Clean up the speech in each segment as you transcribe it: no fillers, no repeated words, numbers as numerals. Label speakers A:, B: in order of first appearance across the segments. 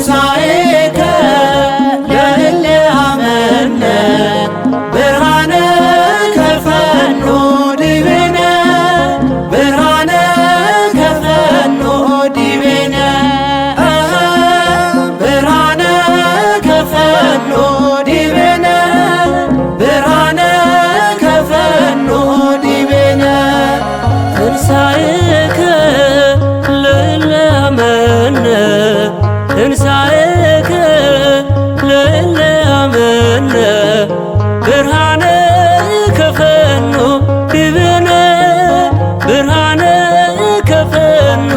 A: ትንሣኤከ ለእለ አመነ ብርሃነከ ፈኑ ዲቤነ ብርሃነከ ፈኑ ዲቤነ ብርሃነከ ፈኑ ዲቤነ ብርሃነከ ፈኑ ዲቤነ።
B: ትንሣኤከ ለእለ አመነ፣ ትንሣኤከ ለእለ አመነ፣ ብርሃነከ ፈኑ ዲቤነ፣ ብርሃነከ ፈኑ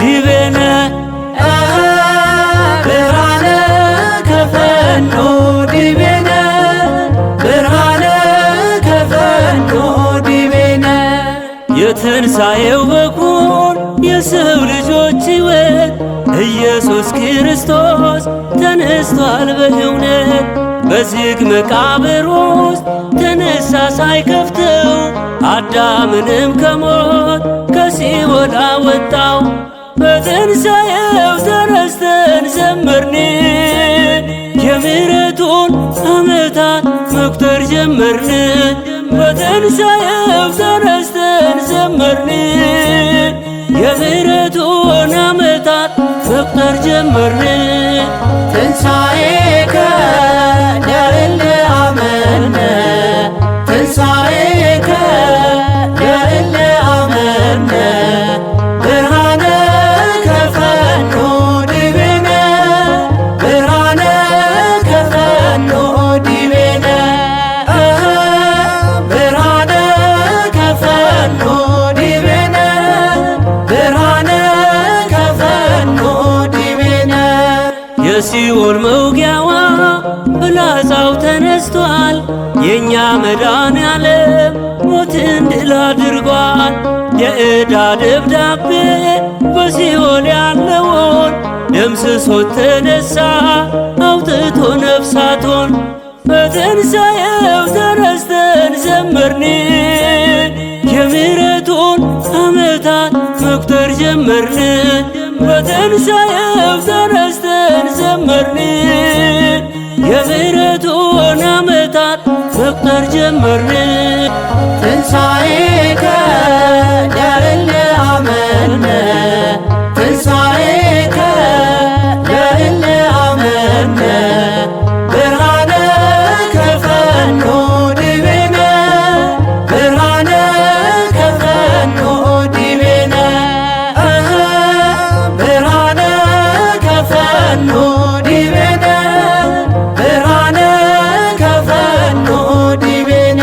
B: ዲቤነ።
A: ብርሃነከ ፈኑ ዲቤነ ብርሃነከ ፈኑ ዲቤነ።
B: የትንሣኤው በኩር የሰው ልጆች ሕይወት ኢየሱስ ክርስቶስ ተነስቷል በእውነት። በዝግ መቃብር ውስጥ ተነሳ ሳይከፍተው፣ አዳምንም ከሞት ከሲኦል አወጣው። በትንሣኤው ተነስተን ዘመርን፣ የምሕረቱን ዓመታት መቁጠር ጀመርን። በትንሣኤው ተነስተን ዘመርን፣ የምሕረቱን ዓመታት መቁጠር ጀመርን።
A: ትንሣኤከ ለእለ አመነ፣ ትንሣኤከ ለእለ አመነ፣ ብርሃነከ ፈኑ ዲቤነ ብርሃነከ ፈኑ ዲቤነ ብርሃነከ ፈኑ ዲቤነ ብርሃነከ ፈኑ ዲቤነ።
B: የሲኦል መውጊያዋ ፍላጻው ተነስቷል። የእኛ መድኃኔዓለም ሞትን ድል አድርጓል። የዕዳ ደብዳቤ በሲኦል ያለውን ደምስሶት ተነሳ አውጥቶ ነፍሳቱን። በትንሣኤው ተነስተን ዘመርን፣ የምሕረቱን ዓመታት መቁጠር ጀመርን። በትንሣኤው ተነስተን ዘመርን፣ የምሕረቱን ዓመታት መቁጠር ጀመርን።
A: ትንሣኤከ ለእለ አመነ፣ ትንሣኤከ ለእለ አመነ፣ ብርሃነከ ፈኑ ዲቤነ ብርሃነከ ፈኑ ዲቤነ ብርሃነከ ፈኑ ዲቤነ ብርሃነከ ፈኑ ዲቤነ።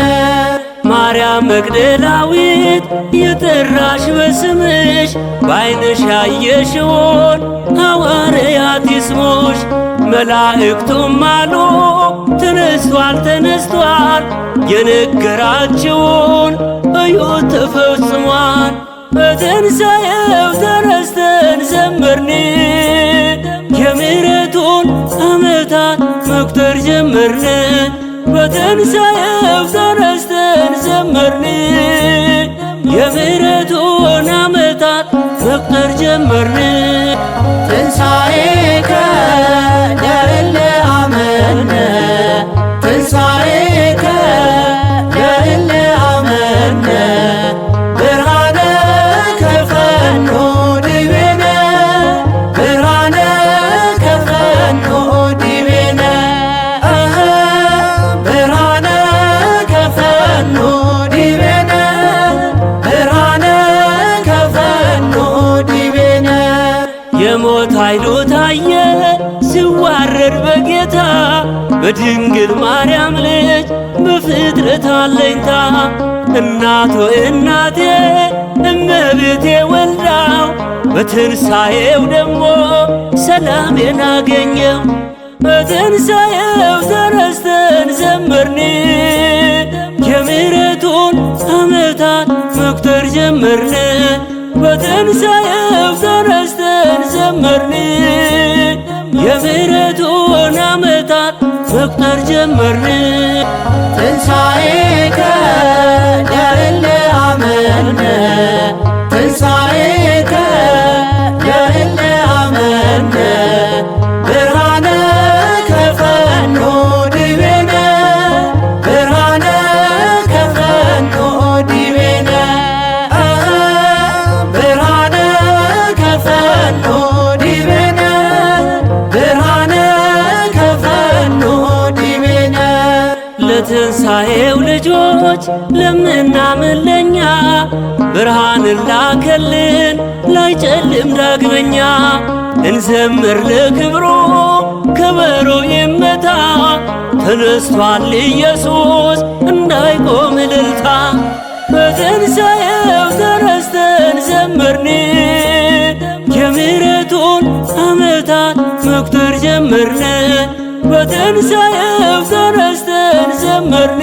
B: ማርያም መግደላዊት የጠራሽ በስምሽ፣ በዓይንሽ ያየሽውን ሐዋርያት ይስሙሽ። መላእክቱም አሉ ተነስቷል ተነስቷል፣ የነገራችውን እዩት ተፈጽሟል። በትንሣኤው ተነስተን ዘመርን፣ የምሕረቱን ዓመታት መቁጠር ጀመርን። በትንሣኤው ተነስተን ዘመርን፣ የምሕረቱን ዓመታት መቁጠር ጀመርን።
A: ትንሣኤከ ለእለ አመነ፣ ትንሣኤከ ለእለ አመነ፣ ብርሃነከ ፈኑ ዲቤነ ብርሃነከ ፈኑ ዲቤነ ብርሃነከ ፈኑ ዲቤነ ብርሃነከ ፈኑ ዲቤነ።
B: የሞት ኃይሉ ታየ ሲዋረድ በጌታ፣ በድንግል ማርያም ልጅ በፍጥረት አለኝታ። እናቱ እናቴ እመቤቴ ወልዳው፣ በትንሣኤው ደግሞ ሰላሜን አገኘው። በትንሣኤው ተነስተን ዘመርን፣ የምሕረቱን ዓመታት መቁጠር ጀመርን። በትንሣኤው ተነስተን ዘመርን፣ የምሕረቱን ዓመታት መቁጠር ጀመርን።
A: ትንሣኤከ ለእለ አመነ፣ ትንሣኤከ ለእለ አመነ።
B: ለትንሣኤው ልጆች ለምናምን ለኛ ብርሃንን ላከልን ላይጨልም ዳግመኛ። እንዘምር ለክብሩ ከበሮ ይመታ፣ ተነስቷል ኢየሱስ እንዳይቆም እልልታ። በትንሣኤው ተነስተን ዘመርን፣ የምሕረቱን ዓመታት መቁጠር ጀመርን። በትንሣኤው ተነስተን ዘመርን፣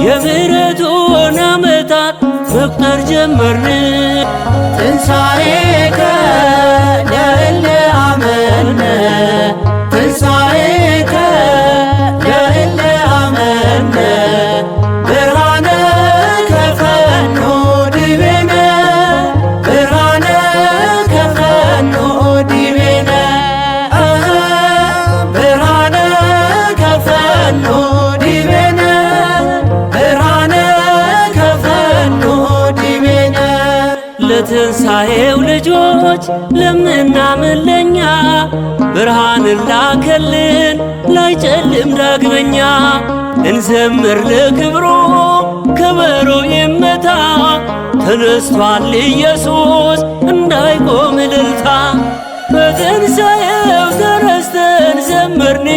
B: የምሕረቱን ዓመታት መቁጠር ጀመርን።
A: ትንሣኤከ ለእለ አመነ፣ ትንሣኤከ ለእለ አመነ፣ ብርሃነከ ፈኑ ዲቤነ፣ ብርሃነከ ፈኑ ዲቤነ፣ ብርሃነከ ፈኑ ዲቤነ፣ ብርሃነከ ፈኑ ዲቤነ።
B: ለትንሣኤው ልጆች ለምናምን ለኛ ብርሃንን ላከልን ላይጨልም ዳግመኛ። እንዘምር ለክብሩ ከበሮ ይመታ፣ ተነስቷል ኢየሱስ እንዳይቆም እልልታ። በትንሣኤው ተነስተን ዘመርን፣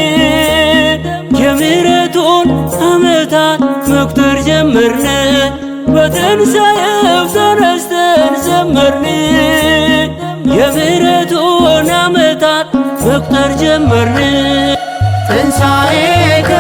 B: የምሕረቱን ዓመታት መቁጠር ጀመርን። በትንሣኤው ተነስተን ዘመርን፣ የምሕረቱን ዓመታት መቁጠር ጀመርን።
A: ትንሣኤከ